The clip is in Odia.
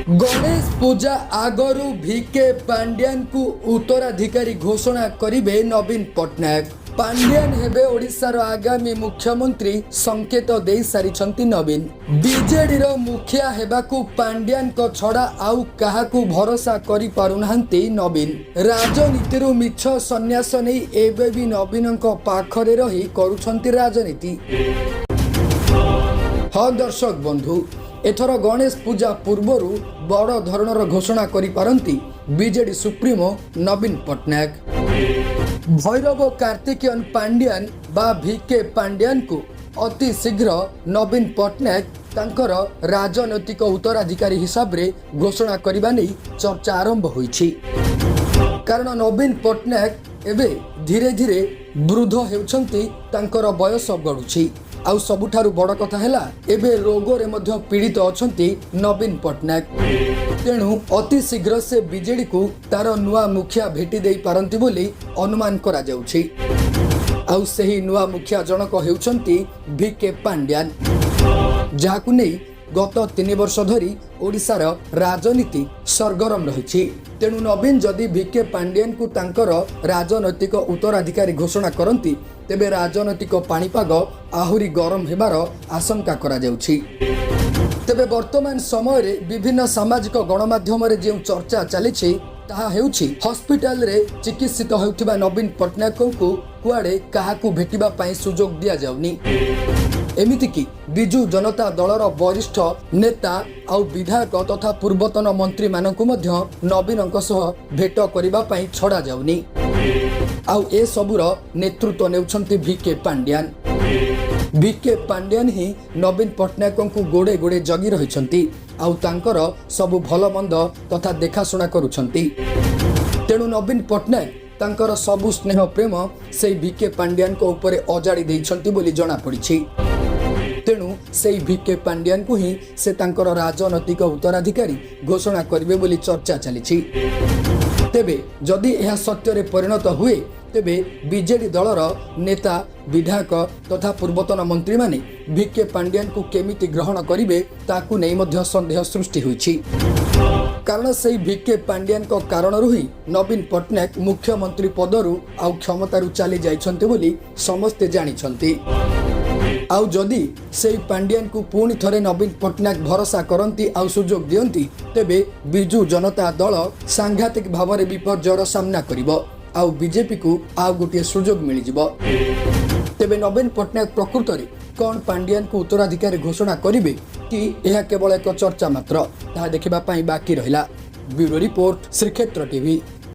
ଗଣେଶ ପୂଜା ଆଗରୁ ଭିକେ ପାଣ୍ଡିଆନଙ୍କୁ ଉତ୍ତରାଧିକାରୀ ଘୋଷଣା କରିବେ ନବୀନ ପଟ୍ଟନାୟକ। ପାଣ୍ଡିଆନ ହେବେ ଓଡ଼ିଶାର ଆଗାମୀ ମୁଖ୍ୟମନ୍ତ୍ରୀ, ସଂକେତ ଦେଇସାରିଛନ୍ତି ନବୀନ। ବିଜେଡିର ମୁଖିଆ ହେବାକୁ ପାଣ୍ଡିଆନଙ୍କ ଛଡ଼ା ଆଉ କାହାକୁ ଭରସା କରିପାରୁନାହାନ୍ତି ନବୀନ। ରାଜନୀତିରୁ ମିଛ ସନ୍ନ୍ୟାସ ନେଇ ଏବେ ବି ନବୀନଙ୍କ ପାଖରେ ରହି କରୁଛନ୍ତି ରାଜନୀତି। ହଁ ଦର୍ଶକ ବନ୍ଧୁ, ଏଥର ଗଣେଶ ପୂଜା ପୂର୍ବରୁ ବଡ଼ ଧରଣର ଘୋଷଣା କରିପାରନ୍ତି ବିଜେଡି ସୁପ୍ରିମୋ ନବୀନ ପଟ୍ଟନାୟକ। ଭୈରବ କାର୍ତ୍ତିକେୟନ ପାଣ୍ଡିଆନ ବା ଭିକେ ପାଣ୍ଡିଆନକୁ ଅତି ଶୀଘ୍ର ନବୀନ ପଟ୍ଟନାୟକ ତାଙ୍କର ରାଜନୈତିକ ଉତ୍ତରାଧିକାରୀ ହିସାବରେ ଘୋଷଣା କରିବା ନେଇ ଚର୍ଚ୍ଚା ଆରମ୍ଭ ହୋଇଛି। କାରଣ ନବୀନ ପଟ୍ଟନାୟକ ଏବେ ଧୀରେ ଧୀରେ ବୃଦ୍ଧ ହେଉଛନ୍ତି, ତାଙ୍କର ବୟସ ଗଡ଼ୁଛି। ଆଉ ସବୁଠାରୁ ବଡ଼ କଥା ହେଲା, ଏବେ ରୋଗରେ ମଧ୍ୟ ପୀଡ଼ିତ ଅଛନ୍ତି ନବୀନ ପଟ୍ଟନାୟକ। ତେଣୁ ଅତି ଶୀଘ୍ର ସେ ବିଜେଡିକୁ ତାର ନୂଆ ମୁଖିଆ ଭେଟି ଦେଇପାରନ୍ତି ବୋଲି ଅନୁମାନ କରାଯାଉଛି। ଆଉ ସେହି ନୂଆ ମୁଖିଆ ଜଣକ ହେଉଛନ୍ତି ଭି କେ ପାଣ୍ଡିଆନ, ଯାହାକୁ ନେଇ ଗତ 3 ବର୍ଷ ଧରି ଓଡ଼ିଶାର ରାଜନୀତି ସରଗରମ ରହିଛି। ତେଣୁ ନବୀନ ଯଦି ଭିକେ ପାଣ୍ଡିଆନକୁ ତାଙ୍କର ରାଜନୈତିକ ଉତ୍ତରାଧିକାରୀ ଘୋଷଣା କରନ୍ତି, ତେବେ ରାଜନୈତିକ ପାଣିପାଗ ଆହୁରି ଗରମ ହେବାର ଆଶଙ୍କା କରାଯାଉଛି। ତେବେ ବର୍ତ୍ତମାନ ସମୟରେ ବିଭିନ୍ନ ସାମାଜିକ ଗଣମାଧ୍ୟମରେ ଯେଉଁ ଚର୍ଚ୍ଚା ଚାଲିଛି, ତାହା ହେଉଛି ହସ୍ପିଟାଲରେ ଚିକିତ୍ସିତ ହେଉଥିବା ନବୀନ ପଟ୍ଟନାୟକଙ୍କୁ କୁଆଡ଼େ କାହାକୁ ଭେଟିବା ପାଇଁ ସୁଯୋଗ ଦିଆଯାଉନି। ଏମିତିକି ବିଜୁ ଜନତା ଦଳର ବରିଷ୍ଠ ନେତା ଆଉ ବିଧାୟକ ତଥା ପୂର୍ବତନ ମନ୍ତ୍ରୀମାନଙ୍କୁ ମଧ୍ୟ ନବୀନଙ୍କ ସହ ଭେଟ କରିବା ପାଇଁ ଛଡ଼ାଯାଉନି। ଆଉ ଏସବୁର ନେତୃତ୍ୱ ନେଉଛନ୍ତି ଭି କେ ପାଣ୍ଡିଆନ। ଭି କେ ପାଣ୍ଡିଆନ ହିଁ ନବୀନ ପଟ୍ଟନାୟକଙ୍କୁ ଗୋଡ଼େ ଗୋଡ଼େ ଜଗି ରହିଛନ୍ତି ଆଉ ତାଙ୍କର ସବୁ ଭଲ ମନ୍ଦ ତଥା ଦେଖାଶୁଣା କରୁଛନ୍ତି। ତେଣୁ ନବୀନ ପଟ୍ଟନାୟକ ତାଙ୍କର ସବୁ ସ୍ନେହ ପ୍ରେମ ସେଇ ଭି କେ ପାଣ୍ଡିଆନଙ୍କ ଉପରେ ଅଜାଡ଼ି ଦେଇଛନ୍ତି ବୋଲି ଜଣାପଡ଼ିଛି। ତେଣୁ ସେଇ ଭି କେ ପାଣ୍ଡିଆନକୁ ହିଁ ସେ ତାଙ୍କର ରାଜନୈତିକ ଉତ୍ତରାଧିକାରୀ ଘୋଷଣା କରିବେ ବୋଲି ଚର୍ଚ୍ଚା ଚାଲିଛି। ତେବେ ଯଦି ଏହା ସତ୍ୟରେ ପରିଣତ ହୁଏ, ତେବେ ବିଜେଡି ଦଳର ନେତା, ବିଧାୟକ ତଥା ପୂର୍ବତନ ମନ୍ତ୍ରୀମାନେ ଭି କେ ପାଣ୍ଡିଆନକୁ କେମିତି ଗ୍ରହଣ କରିବେ, ତାକୁ ନେଇ ମଧ୍ୟ ସନ୍ଦେହ ସୃଷ୍ଟି ହୋଇଛି। କାରଣ ସେଇ ଭି କେ ପାଣ୍ଡିଆନଙ୍କ କାରଣରୁ ହିଁ ନବୀନ ପଟ୍ଟନାୟକ ମୁଖ୍ୟମନ୍ତ୍ରୀ ପଦରୁ ଆଉ କ୍ଷମତାରୁ ଚାଲି ଯାଇଛନ୍ତି ବୋଲି ସମସ୍ତେ ଜାଣିଛନ୍ତି। ଆଉ ଯଦି ସେଇ ପାଣ୍ଡିଆନକୁ ପୁଣି ଥରେ ନବୀନ ପଟ୍ଟନାୟକ ଭରସା କରନ୍ତି ଆଉ ସୁଯୋଗ ଦିଅନ୍ତି, ତେବେ ବିଜୁ ଜନତା ଦଳ ସାଂଘାତିକ ଭାବରେ ବିପର୍ଯ୍ୟୟର ସାମ୍ନା କରିବ ଆଉ ବିଜେପିକୁ ଆଉ ଗୋଟିଏ ସୁଯୋଗ ମିଳିଯିବ। ତେବେ ନବୀନ ପଟ୍ଟନାୟକ ପ୍ରକୃତରେ କ'ଣ ପାଣ୍ଡିଆନକୁ ଉତ୍ତରାଧିକାରୀ ଘୋଷଣା କରିବେ କି ଏହା କେବଳ ଏକ ଚର୍ଚ୍ଚା ମାତ୍ର, ତାହା ଦେଖିବା ପାଇଁ ବାକି ରହିଲା। Bureau report, Shrikshetra TV.